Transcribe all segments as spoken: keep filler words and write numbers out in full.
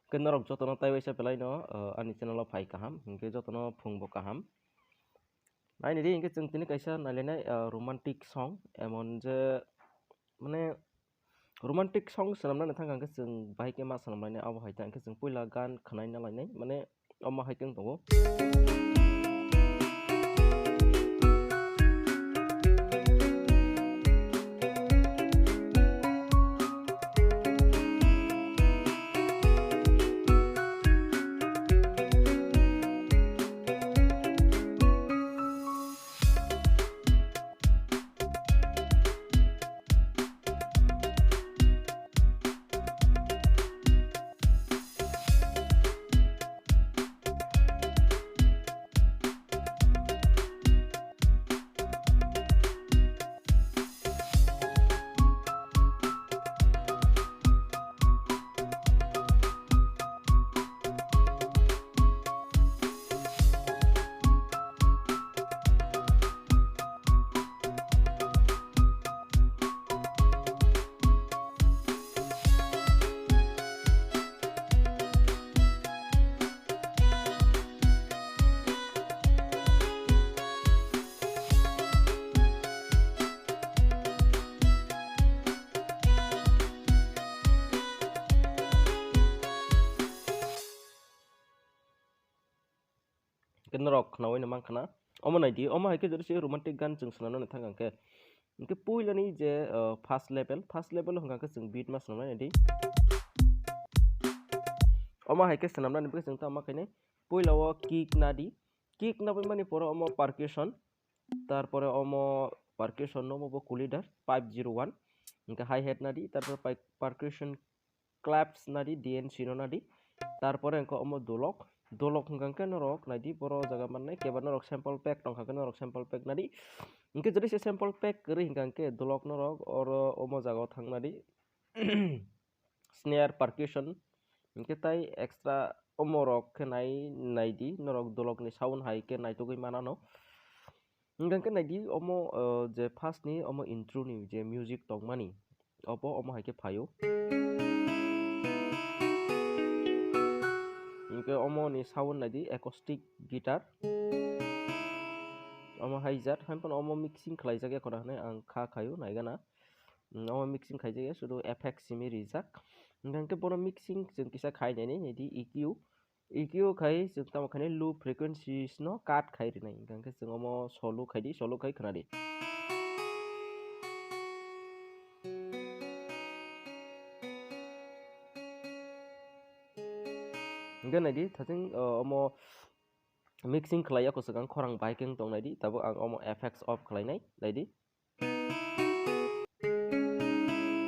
Hwnkhe norok jotono taiwaisa belai no, ah, ani channel o phai kaham, hwnkhe jotono phung bo kaham. Naini di hwnkhe chwng tini kaisa nailainai, ah, romantic song, emon je, mane, romantic song swnamnani thangkha hwnkhe chwng bahai khe ma swnamlainai, abo hai ta hwnkhe chwng puila gan khwnaina lainai, mane, omo hai khe wng tongo. Hwnkhe norok khwnaui no mankha na. Omo nai di, omo hai khe jodi se romantic gan chwng swnamnani thang kha hwnkhe. Hwnkhe puilani je, ah, first level, first level hwnkha khe chwng beat ma swnamnai nai di. Omo hai khe swnamnani bagwi chwng tamo khainai. Puila o kick na di. Kick na bai mani pore omo percussion. Tarpore omo percussion no omo bo Colider five zero one. Hwnkhe hi-hat na di, tarpore pai-, percussion claps na di, D N C no na di. Tarpore hwnkhe omo dolok, dolok hwnkha khe norok nai di, boro jaga mannai, keba norok sample pack tongkha khe norok sample pack na di. Hwnkhe jodi se sample pack kwrwi hwnkha khe dolok norok oro omo jaga o thang na di. Snare, percussion, hwnkhe tai extra omo rok khe nai, nai di, norok dolok ni sound hai khe naitugwi manano. Hwnkhe nai di omo, o, je first ni omo intro ni je music tongmani, obo omo hai khe phaio. Hwnkhe omo ni sound nai di acoustic guitar. Omo hai jat, hai phano omo mixing khlai jak ya khuna hinwi ang kha khaio, nai gana. Mm, omo mixing khaijak ya, sudu effects simi rijak. Hwnkhe bono mixing chwng kisa khai nai nai di E Q. E Q khai chwng tamo khainai low frequencies no cut khai rinai. Hwnkhe chwng omo solo khai di, solo khai khwna di. Hwnkhe nai di, thaching, o, omo mixing khlai ya kwchwk ang khorang bai khe wng tong nai di, tabuk ang omo effects off khlai nai, nai di.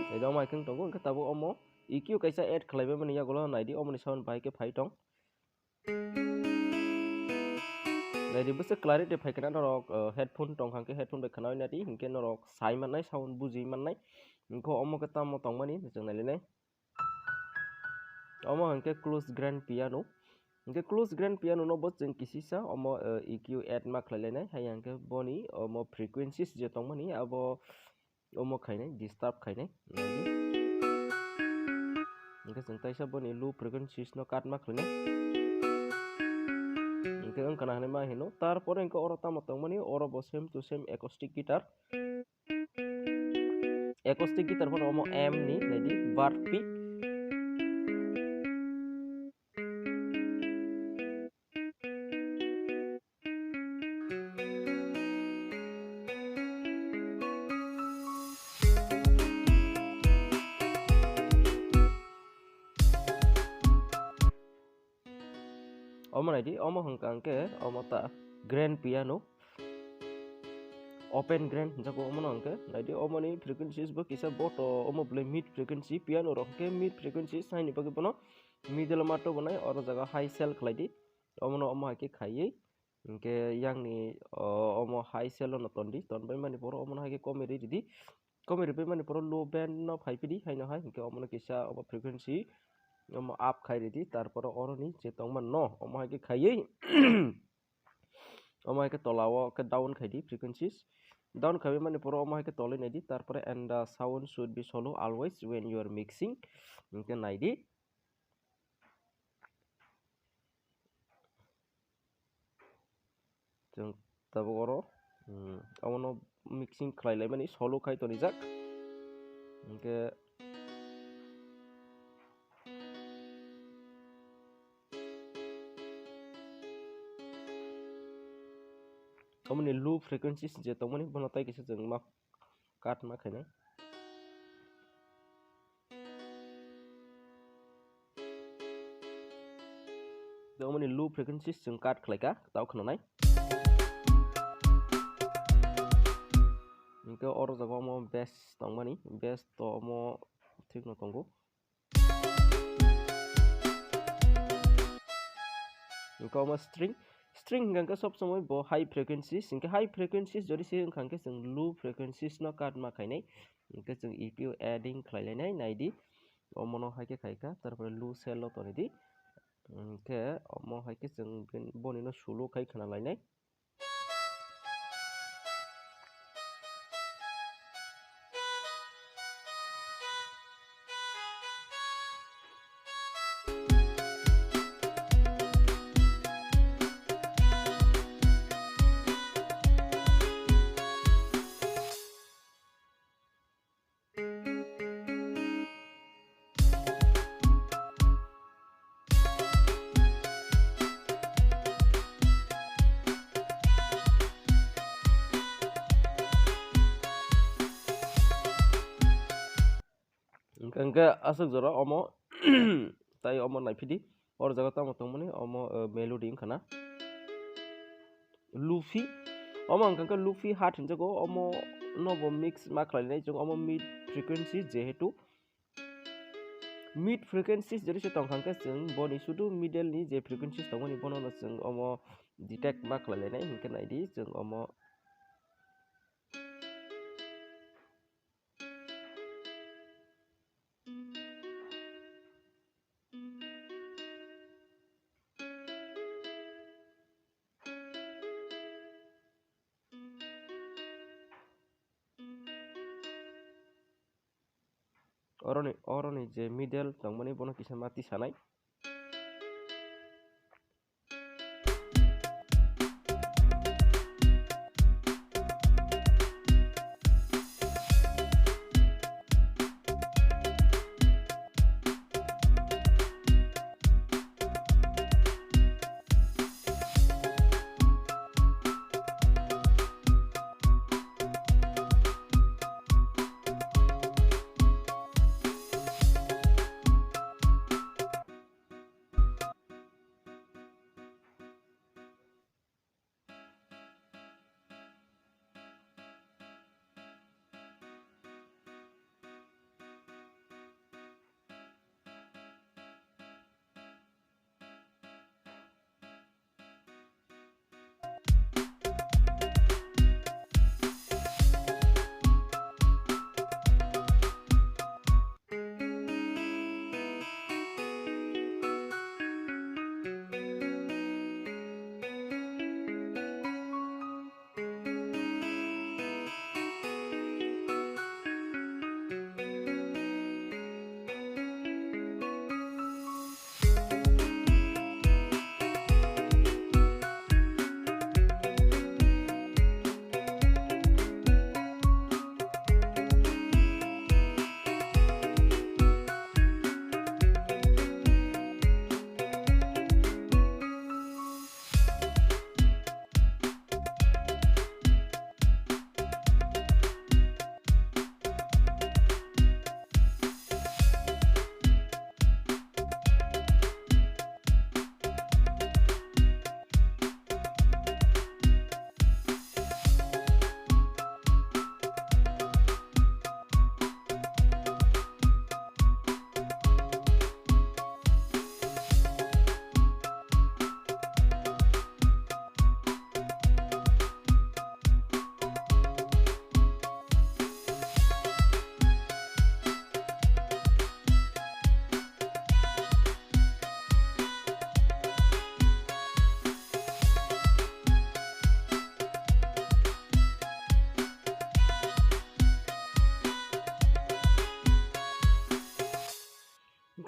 Nai di, omo hai khe wng tongo, hwnkhe tabuk omo E Q kaisa add khlai bai mani yagulo nai di, omo ni sound bai khe phai tong. Nai di, bwswk clarity phai khna norok, uh, headphone tong kha khe headphone bai khna nai di, hwnkhe norok sai mannai, sound buji mannai, hwnkhe omo khe tamo tong mani chwng nai lai nai. Omo hwnkhe close grand piano. Hwnkhe close grand piano no bo chwng kisisa omo, eh, E Q add ma khlai lainai. Hai hwnkhe boni omo frequencies je tongmani abo omo khainai, disturb khainai. Hwnkhe chwng taisa boni low frequencies no cut ma khlainai. Hwnkhe wngkha na hinwi ma hino. Tarpore hwnkhe oro tamo tongmani, oro bo same to same acoustic guitar. Acoustic guitar phano omo M ni, nai di, bar P. Omo nai di, omo hwnkha hwnkhe omo ta grand piano. Open grand hwnjago omono hwnkhe. Nai di, omoni frequencies bo kisa boto, omo belai mid frequency, piano rok hwnkhe mid frequency, saini bagwi bono middle ma tubunai, oro jaga high sell khlai di. Omono omo hai khe khaiwi, hwnkhe yang ni, o, omo high sell no ton di, ton bai mani poro omono hai khe komoi rwi ridi. Komoi rwi bai mani poro low band no phai phidi, haino hai, hwnkhe omono kisa omo frequency omo up khai ridi, tarpore oroni je tongma no omo hai khe khaiwi, omo hai khe tola o khe down khai di frequencies. Down khaiwi mani poro omo hai khe tolwi nai di, tarpore and the sound should be solo always when you are mixing. Hwnkhe nai di. chwng tabuk oro, hmm, omono mixing khlai laimani solo khai tonijak. Hinkhe omoni low frequencies je tongmani bono tai kisa chwng ma cut ma khainai. Tei omoni low frequencies chwng cut khlaikha, tao khwnanai. Hinkhe oro jaga omo bass tongmani, bass to omo thikno tongo. Hinkhe omo string, string hinkhe sob somoi bo high frequencies, hinkhe high frequencies jodi se wngkha hinkhe chwng low frequencies no cut ma khainai, hinkhe chwng E Q adding khlai lainai, naidi omono haikhe khaikha, tarpore low cell o tonidi, hinkhe omo haikhe chwng bini, bonino solo khai khna lainai. Hwnkhe, hwnkhe aswk jora omo tai omo naiphidi. Oro jaga tamo tongmani omo, eh, melody wngkha na. Lofi. Omo hwnkha khe lofi hat hinjago, omo no bo mix ma khlainai chwng omo mid frequency, jehetu mid frequencies jodi se tongkha khe chwng boni sudu middle ni je frequencies tongmani bono no chwng omo detect ma khlailainai, hinkhe naidi chwng omo. Oroni, oroni je middle tongmani bono kisa mati sanai.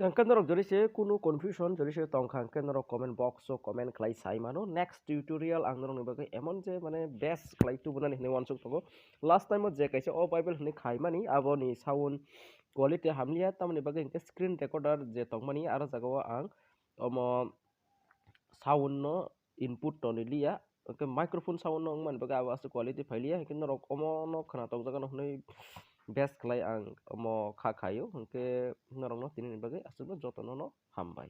Hwnkhe norok jodi se kunu confusion jodi se tongkha, hwnkhe norok comment box o comment khlai sai mano. Next tutorial ang norokni bagwi emon je mane best khlai tubunani hinwi uansuk tongo. Last time o je kaisa o Bible hinwi khaimani, aboni sound quality hamliya, tamoni bagwi hwnkhe screen recorder je tongmani, aro jagao ang omo sound no input toni liya, hwnkhe microphone sound no wngmani bagwi abo aswk quality phailiya, hwnkhe norok omo no khwna tokjagano hwnwi best khlai ang omo kha khaio, hwnkhe norokno tinini bagwi aswkno jotono no hambai.